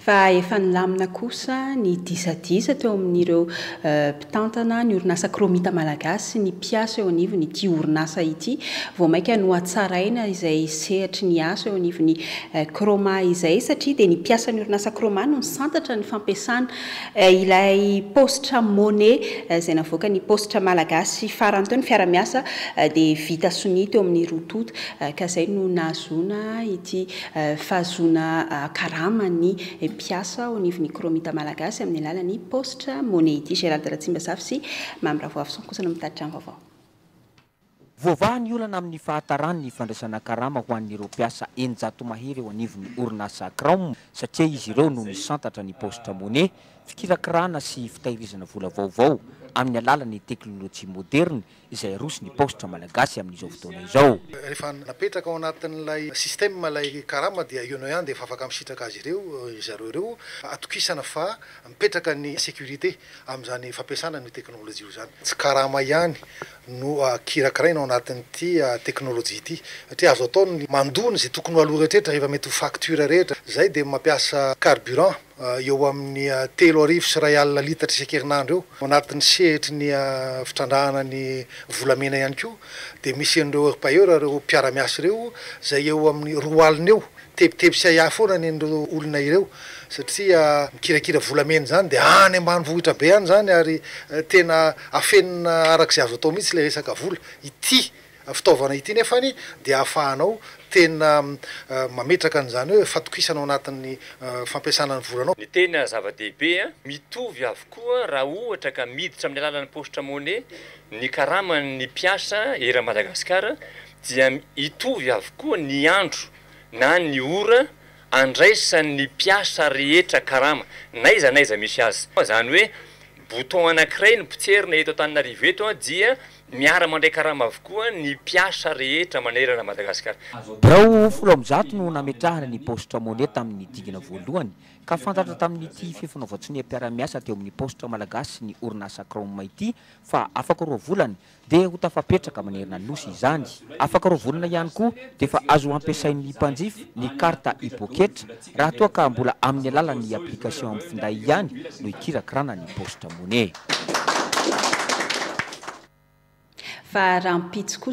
Fa efa nilamina kosa ny disadisa teo amin'ireo mpitantana ny orinasa Kraomita Malagasy sy ny mpiasa eo anivon'ity orinasa ity. Vao mainka nohatsaraina izay sehatry ny asa eo anivon'ny Kraoma izay satria dia ny mpiasan'ny orinasa Kraoma no nisantatra ny fampiasana ilay paositra money izay navoakan'ny paositra Malagasy farany teo. Ny fiara-miasa dia vita sonia teo amin'ny roa tonta ka izay no nahazoana ity fahazoana karama ny mpiasa ao anivon'ny Kraomita Malagasy amin'ny alalan'ny paositra money ity. Gérald Ratsimbazafy sy Mamy Ravoavison kosa no mitatitra ny vaovao. Voavaha ny olana amin'ny fahataran'ny fandraisana karama ho an'ireo mpiasa 600 mahery eo anivon'ny orinasa Kraom satria izy ireo no nisantatra ny paositra money, fikirakirana sy fitahirizana vola vaovao amin'ny alalan'ny teknolojia moderina izay aroson'ny paositra malagasy amin'izao fotoana izao. Rehefa napetraka ao anatin'ilay système ilay karama dia eo no ihany dia efa afaka misitraka azy ireo ry zareo ireo. Atokisana fa mipetraka ny sécurité amin'izany fampiasana an'io teknolojia io izany. Tsy karama ihany no kirakiraina ao anatin'ity teknolojia ity satria azo atao ny mandoa ny izay tokony ho aloa rehetra rehefa mety ho facture rehetra. Izay dia mampiasa carburant eo amin'ny 1031 litatra isan-kerinandro eo. Ao anatin'ny sehatry ny fitrandrahana ny volamena ihany koa dia misy an'ireo orpailleur, ireo mpiara-miasa ireo izay eo amin'ny 20 eo. Tebiteby sy ahiahy foana ny an'ireo olona ireo satria mikirakira volamena izany dia any ambanivohitra be any izany ary tena afenina araka izay azo atao mihitsy ilay resaka vola. Ity fitaovana ity nefany dia ahafahanao tena mametraka an'izany hoe fatokisana ao anatin'ny fampiasana ny volanao. Ny tena zava-dehibe, mitovy avokoa raha ohatra ka miditra amin'ny alalan'ny paositra money ny karaman'ny mpiasa eran'i Madagasikara dia hitovy avokoa ny andro na ny ora andraisan'ny mpiasa rehetra karama, n'aiza n'aiza misy azy. Izany hoe bouton anankiray no potserina eto Antananarivo eto dia miara-mandray karama avokoa ny mpiasa rehetra manerana Madagasikara. Birao 110 no nametrahana ny paositra money tamin'ny dingana voalohany ka fantatra tamin'ity fifanaovan-tsonia mpiara-miasa teo amin'ny paositra malagasy sy ny orinasa Kraoma ity fa afaka 2 volana dia ho tafapetraka manerana ny Nosy izany. Afaka 2 volana ihany koa dia efa azo ampiasain'ny mpanjifa ny carte e-poketra raha toa ka mbola amin'ny alalan'ny application amin'ny finday ihany no hikirakirana ny paositra money. Fa rahampitso kosa.